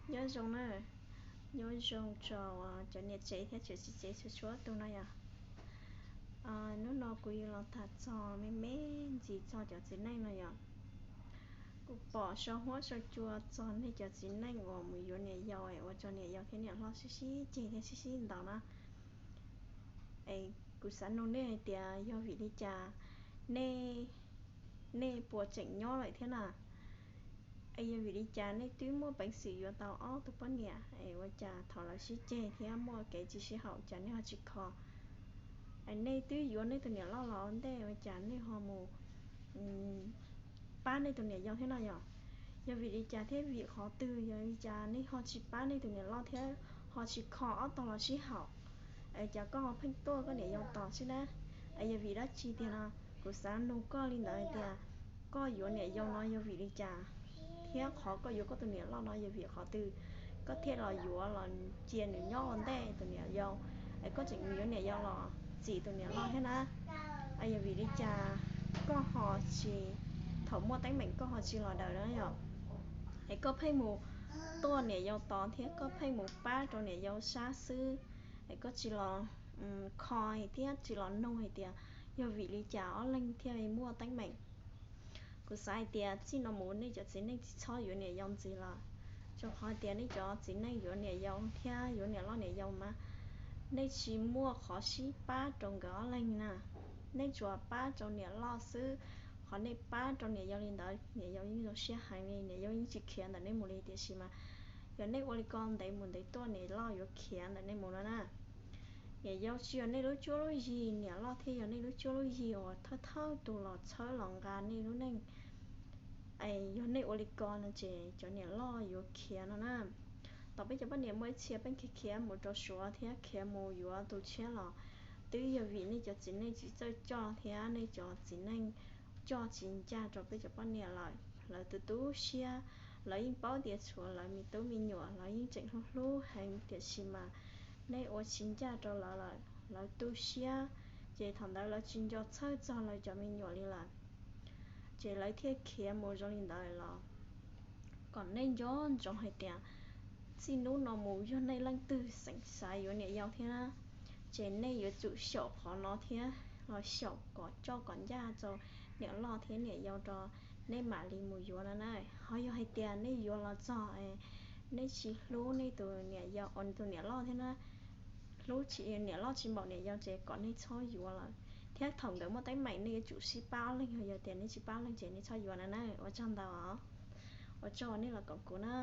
Nyob zoo na, nyob zoo rau cov niam tsev thiab cov txiv tsev txhua txhua tus no yom. Hnub no kuv yuav los tham txog me me ntsis txog cov txiv neej no yom. Kuv pom sau huab sau cua txog nej cov txiv neej uas mus yuav niam yau es ua rau niam yau thiab niam hlob sib sib ceg thiab sib sib ntaus na. Es kuv xav nug nej hais tias yog vim li cas nej, nej puas tseem nyob lawm thiab na? Es yog vim li cas nej twb muaj peev xwm yuav tau ob tug poj niam es ua cas thaum lawv sib ceg thiab muaj kev tsis sib haum cas nej ho tsis kho? Es nej twb yuav nej tus niam loj los ua ntej ua cas nej ho mus pab nej tus niam yau thiab no yom? Yog vim li cas thiab vim qhov twg yog li cas nej ho tsis pab nej tus niam loj thiab ho tsis kho ob tog los sib haum? Es cas koj ho pheej tuaj koj niam yau tos xwb na? Es yog vim dab tsi tiag no? Kuv xav nug koj li ntawd hais tias koj yuav niam yau no yog vim li cas, thiab qhov koj yuav koj tus niam loj no yog vim qhov twg koj thiaj los yuav los cia nws nyob ua ntej tus niam yau, es koj tseem yuav niam yau los txim tus niam loj thiab na? Es yog vim li cas koj ho tsis, thaum muaj teeb meem koj ho tsis los daws na yom? Es koj pheej mus tuaj niam yau tos thiab koj pheej mus pab rau niam yau sab xwb, es koj tsis los kho thiab tsis los nug hais tias yog vim li cas ob leeg thiaj li muaj teeb meem. Kuv xav hais tias txij no mus nej cov txiv neej tsis txhob yuav niam yau ntxiv lawm, rau qhov tias nej cov txiv neej yuav niam yau thiab yuav niam loj niam yau mas nej tsis muaj qhov sib pab rau nkawd ob leeg na. Nej tsuas pab rau niam loj xwb. Qhov nej pab rau niam yau li ntawd niam yau yeej zoo siab heev li, niam yau yeej tsis khiav ntawm nej mus li, tiam sis mas yog nej ua li ko ntev mus ntev tuaj niam loj yuav khiav ntawm nej mus no na. Niam yau tsis yog nej lub cuab lub yig, niam loj thiaj yog nej lub cuab lub yig uas thawj thawj tus los txhawb los nqa nej lub neej. Es yog nej ua li ko no ces cov niam loj yuav khiav no na. Thaum peb cov poj niam muaj ib txhia pheej khiav khiav mus rau Suav thiab khiav mus yuav tus tshiab los twb yog vim nej cov txiv neej tsis txawj coj thiab nej cov txiv neej coj tsis ncaj rau peb cov poj niam lawm. Lawv tu tu siab, lawv yeej paub tias tshuav lawv me tub me nyuam lawv yeej tseem hlub hlub heev, tiam sis mas nej ua tsis ncaj rau lawv lawm, lawv tu siab, ces thaum ntawd lawv tsis nco txhawj txog lawv cov me nyuam li lawm, ces lawv thiaj khiav mus zoo li ntawd los. Kom nej nco ntsoov hais tias txij hnub no mus yog nej leej twg xeem xav yuav niam yau thiab na, ces nej yuav tsum xyaum qhov no thiab los xyaum kom coj kom ncaj rau niam loj thiab niam yau rau nej mam li mus yuav no na. Ho yog hais tias nej yuav los txog nej tsis hlub nej tus niam yau, tus niam loj thiab na, hlub tsis, niam loj tsis npaum niam yau ces kom nej txhob yuav lawm. Thiab thaum nkawd muaj teeb meem nej yuav tsum sib pab ob leeg, yog tias nej tsis pab leeg ces nej txhob yuav no na. Ua tsaug ntau os. Ua tsaug nej los koom kuv na.